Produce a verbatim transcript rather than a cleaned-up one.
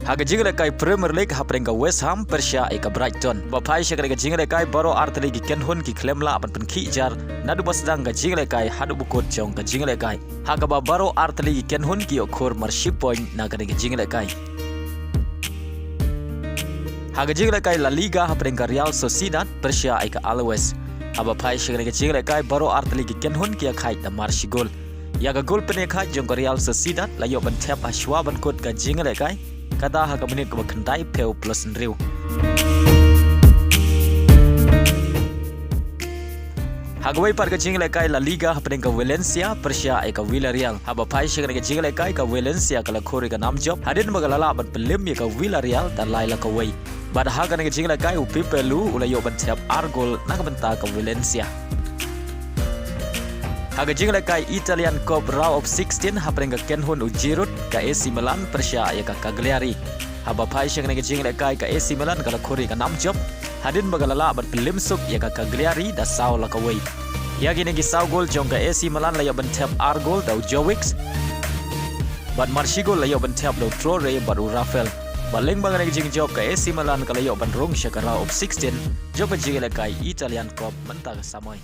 Ha ka jingïalehkai Premier League hapdeng ka West Ham pyrshah ïa ka Brighton. Ba phai sha kane ka jingïalehkai baroh artylli ki kynhun ki khlem lah ban pynkhih jar naduh ba sdang ka jingïalehkai haduh ba kut jong ka jingïalehkai. Ha kaba baroh artylli ki kynhun ki ïoh khur mar shi point na kane ka jingïalehkai. Ha ka jingïalehkai La Liga hapdeng ka Real Sociedad pyrshah ïa ka Alaves. Haba phai sha kane ka jingïalehkai baroh artylli ki kynhun ki ïakhaid da mar shi gol. Ïa ka gol pynïakhaid jong ka Real Sociedad la ïoh ban thep ha shuwa ban kut ka jingïalehkai, kata ha ka minit kaba khyndai phew plus hynriew. Ha kawei pat ka jingïalehkai La Liga hapdeng ka Valencia pyrshah ïa ka Villarreal. Haba phai sha kane ka jingïalehkai ka Valencia ka la khur ïa ka nam jop hadien ba ka la lah ban pynlem ïa ka Villarreal da lai la kawei. Bad ha kane ka jingïalehkai u Pepe Lu u la ïoh ban thep ar gol na ka bynta ka Valencia. Ha ka jingïalehkai Italian Cup Round of sixteen hapdeng ka kynhun u Giroud, ka A C Milan pyrshah ïa ka Cagliari. Haba phai sha kane ka jingïalehkai ka A C Milan ka la khur ïa ka nam jop hadien ba ka la lah ban pynlem suk ïa ka Cagliari da saw la kawei. Ïa kine ki saw gol jong ka A C Milan la ïoh ban thep ar gol da u Jovic. Bad mar shi gol la ïoh ban thep da u Traore bad u Rafael. Bad lyngba kane ka jingjop ka A C Milan ka la ïoh ban rung sha ka Round of sixteen jong ka jingïalehkai Italian Cup mynta ka samoi.